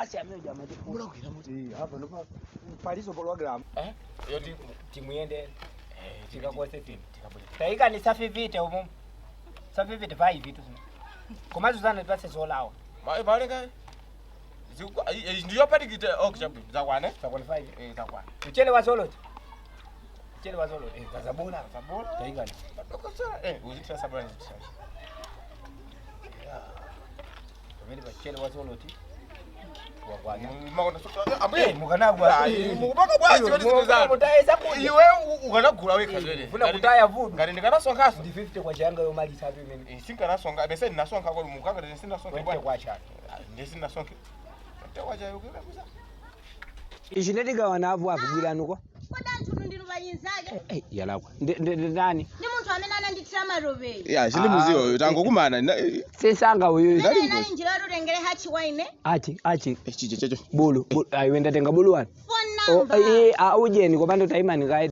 Mkasi amene uja amati. Mulakwira muti. Eh, apa nopa paliso program. Eh? Yoti Timuyende tikakose timu. Taika ni safivite umu. Safivite 5 itu. Komazo zana tipase zolawa. Malenga. Ndiyo patikite okay chabu. Zakwana. Zakwana 5. Eh, zakwana. Mchele wa zoloti. Mchele wa zoloti. Eh, kazabola. Zabola. Taika ni. Madokosera. Eh, uzitira sabana zitira. Pamene pa mchele wa zoloti. Wakwana. Makonda soka. Ambuye. Eh, mukanagwa. Mukupaka bwazi Iwe, kuti zinthu mutayesa kudya. Iwe ukanagula wekha zvere. Funa kutaya vudu. Ngati ndikanasonkaso. Ndi 50 kwa changa yomalisa apo imene. Eh, sinkanasonka. Bese ndinasonka kwa mukanga ndinasonka 20 bwana. kwa changa. Ndinasonke. Ntewacha yokuza. Ichi ndatigawana apo akugwiranuko. Kodi anthu ndinu vanyinzake? Eh, yalakwa. Ndani? Ndi munthu amene anandithira maroveyi. Ya, sindimuziwa tangokumana. Sesanga uyu. Imene inali njira yotutengere hachi wa ine. Achi, achi. Chiche checho. Bulu, bulu. Ayi ndatenga bulu wani. Phone number. Oh, eh, ah, ujeni kopanda taimani kaye.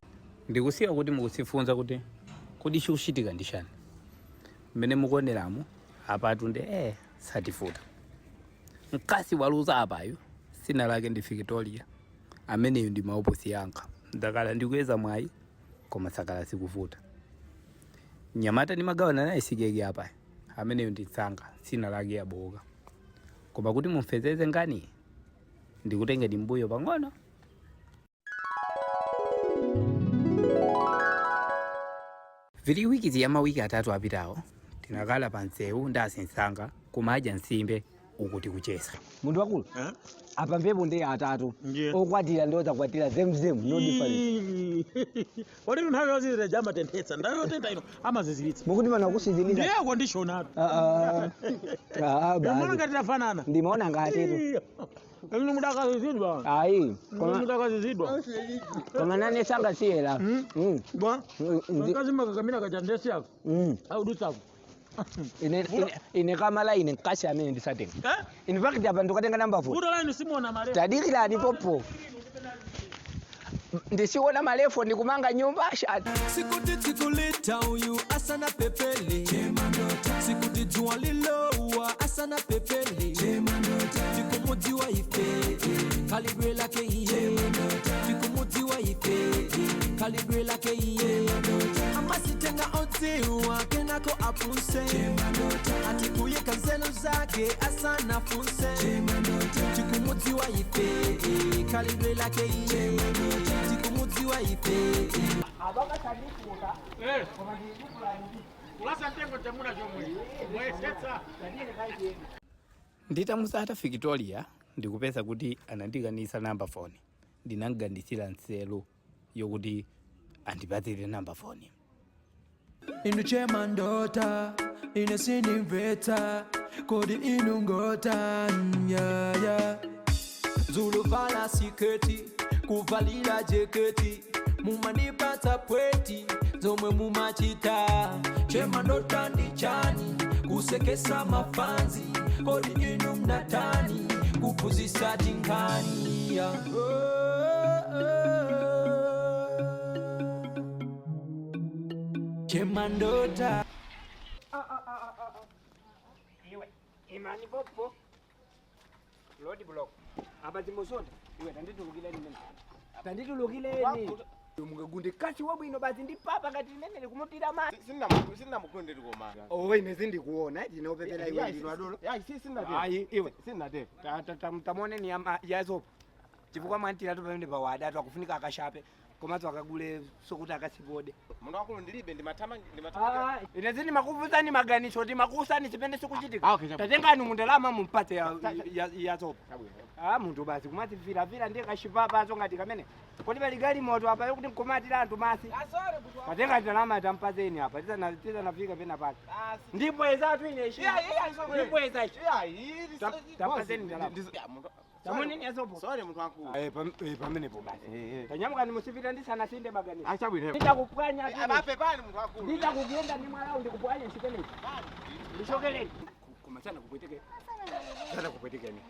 Ndikusiya kuti mukusifunza kuti kodi chikuchitika ndi chani mmene mukuoneramo apatu ndi satifuta mkasi waluza apayo sina lake ndi Victoria ameneyo ndi maoposi yanga ndakala ndikuyeza mwayi koma sakala sikuvuta nyamata ndimagawana naye sikeke apayo ameneyo ndi tsanga sina lake yaboka koma kuti mumfezeze ngani ndikutengeni mbuyo pang'ono. Vili wiki ya mawiki atatu apitawo tinakhala pa msewu ndi asinsanga kumadya nsimbe uku tikucheza. Munthu wakulu. Apa mpepo ndi atatu. Ndiye. Okwatira ndi osakwatira same same, no difference. Kodi nthawi yozizira amatenthetsa, nthawi yotentha ino amaziziritsa. Mukuti pano akusizilira. Ndiye conditioner. Ah, ah. Ah, Ndimaona basi. ngati tafanana. Ndimaona ngati. Inu mudakazizidwa. Ayi. Inu Koma mudakazizidwa. koma nane sanga siyela. Mm. Bwa. Mm, Mkazi makakamira kachandesi ako. Audutsa ako. Ine kamala ine nkasi amene ndisatenga. Eh? In fact apa ndikatenga namba 4. Vuto lainu simuona mare. Tadikirani popo. Ndisiona malefu ndikumanga nyumba shati. Sikuti tikulita uyu asana pepele, sikuti jua lilowa asana pepele, tikumudziwa ife kalibre lake iye, tikumudziwa ife kalibre lake iye, amasitenga odziwa kenako apunse, atikuyeka nzelu zake asana funse, tikumudziwa ife kalibre lake iye, tikumudziwa ife. Kulasa mtengo chamuna chomwe. Mwesetsa. Nditamusata Victoria ndikupeza kuti anandikanisa namba phone. Ndinamgandisira nzeru yokuti andipatsire namba phone. Inu chemandota ine sinimveta kodi inu ngota nyaya zuluvala siketi kuvalila jeketi mumanipatsa pweti zomwe mumachita chemandota ndi chani kusekesa mafanzi kodi inu mnatani kuphunzitsa tinkhani ya. Oh, oh. Chemandota. Iwe, imani popo. Road block. Apa zimbosonda. Iwe tanditulukireni mene. Tanditulukireni. Mukagunde kachi wabwino basi ndi papa ngati limene likumutira mani. Sinamukunde koma. Oh, ine sindikuona, ndinopepera iwe ndino adolo. Ya, si sinatero. Ayi, iwe. Sinatero. Tamoneni yazopo. Chifukwa mwantira pamene pawada akufunika akashape. Komanso akagule sokuti akasipode. Munthu wakulu ndilibe ndimatama ndimatama. Ah, ine zini makuvuzani maganiso ti makusani chimene sikuchitika. Ah, okay, chabwino. Tatengani mundalama mumpatse ya zopo. Ah, munthu basi kumati vilavila ndiye kachipapa ngati kamene. Kodi pali galimoto apa yokuti nkumatira anthu masi. Tatenga ndalama tampazeni apa tisanafika pena pake. Ndipo ezatu ine ishi. Ndipo ezachi. Tampazeni ndalama. Tamoneni yazopo. Sorry munthu wakulu. Eh, pamenepo basi. Tanyamukani musipita ndisanasinde maganiso. Achabwino. Nditakupwanya. Abape pani munthu wakulu. Nditakugenda ndi mwalawu ndikupwanya chipenechi. Ndichokeleni. Koma sana kupweteke. Sana kupwetekeni.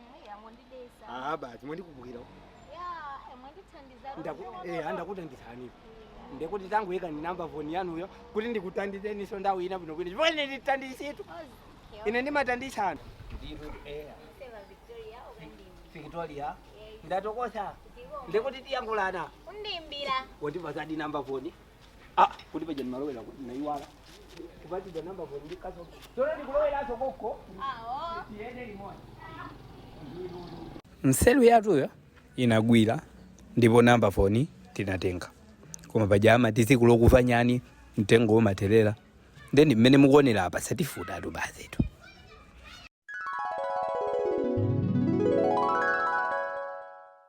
Mwandidesa. Ah, basi mwandikubwira. Ya, mwandithandiza. Andakutandizani. Ndekuti tanguyika ni namba phone yanuyo kuti ndikutandizeniso ndawu ina bwino bwino. Chifukwa ine nditandisitu. Ine ndimatandisana. Ndiro Seva Victoria ukandimbira. Victoria. Ndatokosa. Ndikuti tiyankhulana. Undimbira. Wandipazadi namba foni. Ah, kuti paja ndimalowera kuti naiwala. Kupatidwa namba foni ndikaso. Tsono ndikuloweraso koko. Awo. Tiyende limodzi. Nseru yathuyo inagwira ndipo namba foni tinatenga, koma paja amati tsiku lokufa nyani mtengo umaterera. Then mmene mukuonera apa satifutatu basitu.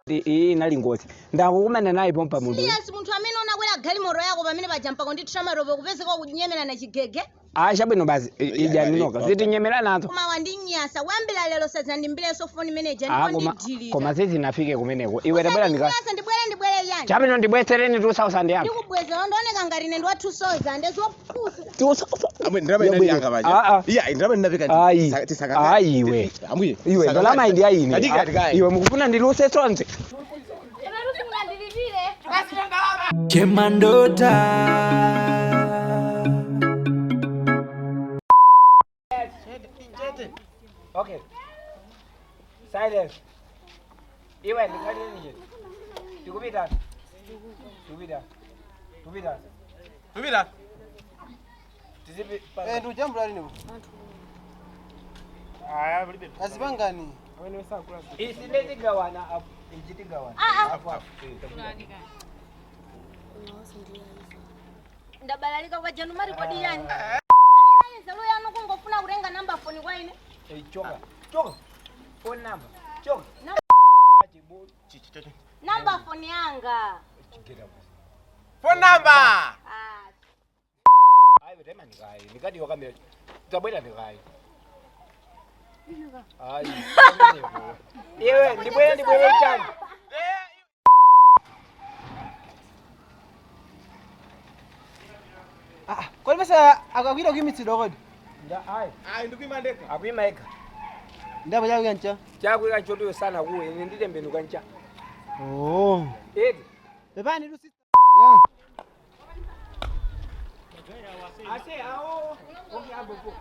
Iyi inali ngozi. Ndakukumana naye pompa munthu. Serious, munthu amene unakwera galimoto yako pamene paja mpaka ndithira matope kupezeka kunyemerana chigege. Ah, chabwino basi ija ninoka. Sitinyemerana nazo. Koma wandinyasa, kuyambira lero sazandimbirenso phone manager Ah, ndipo koma ndidilira. koma sizinafike kumeneko. Iwe tabwera ndika. Usandinyansa, ndibwere ndibwere yani. Chabwino ndibwesereni 2000 yanga. Ndikubwezera ndioneka ngati ine ndi wa 2000 ndezophusa. 2000. Amwe ndalama inali yanga paja. Ah, ah. Iya, ndalama ndinapeka. Ayi. Ayi, iwe. Ambuye. Iwe ndalama ndi ayine. Katika katika. Iwe mukufuna ndiluse sonse. Ndilipire. Chemandota. Okay. Silence. Iwe ndikhalire nje. Tikupita. Tikupita. Tikupita. Tupita. Tizipi. Eh, ndikujambula lini? Azipangani. Isi ndetigawana apo. Ichitigawana. Apo apo. Ndabalalika kwa January kodi yani. Nzelu yanu kungofuna kutenga namba phone kwa ine. Eh, choka. Choka. Phone number. Choka. Achibu. Namba phone yanga. Chigera basi. Phone number. Ah, Ayi tema ndikayi. Ndikadiwa kamera. Tabwera ndikayi. Ayi. Iwe ndibwere ndibwere chani. Ah, kodi mesa akakwira kuyimitsidwa kodi? Nda ayi. Ayi ndikuima ndekha. Akuima eka. Ndapo chakuya ncha. Chakwika nchotuyo sana kuwe ine nditembenuka ncha. Oh. Eti. Pepani tu sister. Yeah. Ase awo. Okay, ambo po.